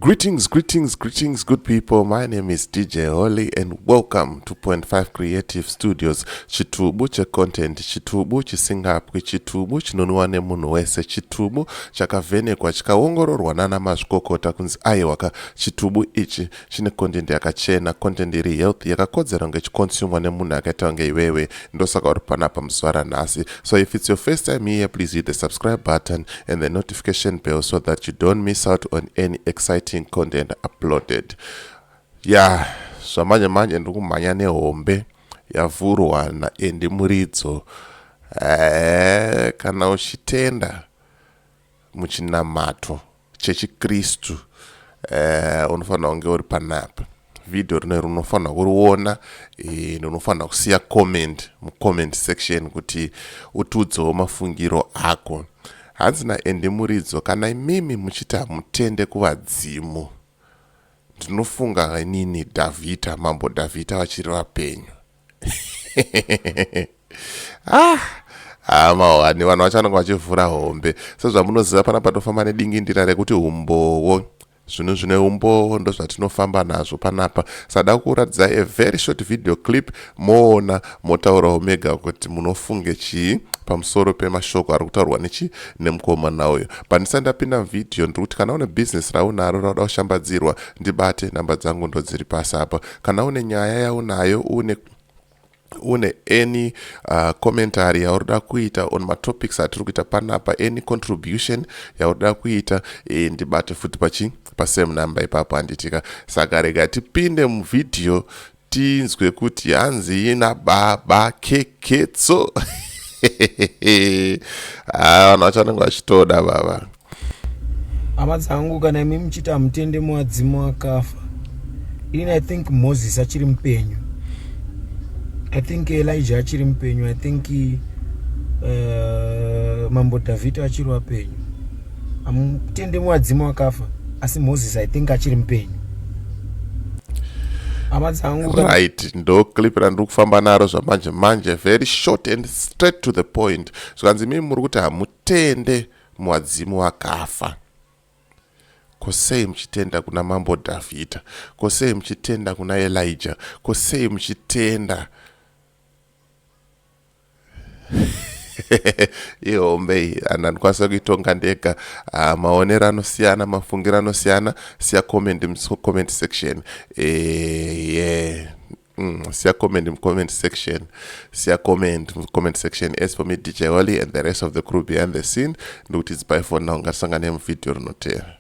Greetings, greetings, greetings, good people. My name is DJ Holly and welcome to Point 5 Creative Studios. Chitubu checontent, chitubu chisingapwi, chitubu chinonwiwa nemunhu wese, chitubu chakavhenekwa chikaongororwa nana mazvikokota kunzi aiwaka chitubu ichi chine content yakachena, content iri healthy, yakakodzera kunge chiconsumwa nemunhu akaita kunge iwewe. Ndosaka uri panapa muzuva ranhasi. So if it's your first time here, please hit the subscribe button and the notification bell so that you don't miss out on any exciting content uploaded. Ya, zvamanje manje ndiri kumhanya nehombe yavhurwa naAndy Muridzo. Kana uchitenda muchinamato chechikristu, unofanira kunge uri panapa. Vhidhiyo rino unofanira kuriona, unofanira kusiya comment mucomment section kuti utiudzewo mafungiro ako. Hanzi naAndy Muridzo, kana imimi muchiti hamutende kuvadzimu, ndinofunga inini Dhavhita, Mambo Dhavhita vachiri vapenyu. Ah, hamawani vanhu vacho vanonge vachivhura hombe. Sezvamunoziva, panapa tofamba nedingindira rekuti umbowo, zvinhu zvine umbowo ndozvatinofamba nazvo panapa. Sada kuratidza a very short video clip, moona, motaurawo mega kuti munofunge chii pamusoro pemashoko ari kutaurwa nechi nemukomana uyo. Pandisati ndapinda muvhidhiyo, ndiri kuti kana une bhizinesi raunaro rauda kushambadzirwa, ndibate. Namba dzangu ndodziri pasi apa. Kana une nyaya yaunayo, une any commentary yaurida kuita on matopics atiri kuita panapa, any contribution yaurida kuita, ndibate futi pachi pasame number ipapo, handitika? Saka rega tipinde muvhidhiyo tinzwe kuti hanzi nababa Keketso. Vanhu vacho vanenge vachitoda baba. Hama dzangu, kana imi muchiti hamutende muvadzimu akafa, inini I think Moses achiri mupenyu, I think Elijah achiri mupenyu, I think Mambo Dhavhidi achiri wapenyu. Hamutende muvadzimu akafa, asi Moses I think achiri mupenyu, hama dzangu. Right, ndo clip randiri kufamba naro zvamanje manje, very short and straight to the point. Zvikanzi imimi muri kuti hamutende muvadzimu vakafa, kosei muchitenda kuna Mambo Dhavhidha? Kosei muchitenda kuna Elijah? Kosei muchitenda? Ihombe iyi, handandikwanisa kuitonga ndega. Maonero anosiyana, mafungiro anosiyana. Siya comment mucomment section. Yeah. Siya comment mucomment section, siya comment mucomment section. As for me, DJ Holly, and the rest of the crew behind the scene, ndikuti it's bye for now. Ngatisangane muvhidhiyo rinotevera.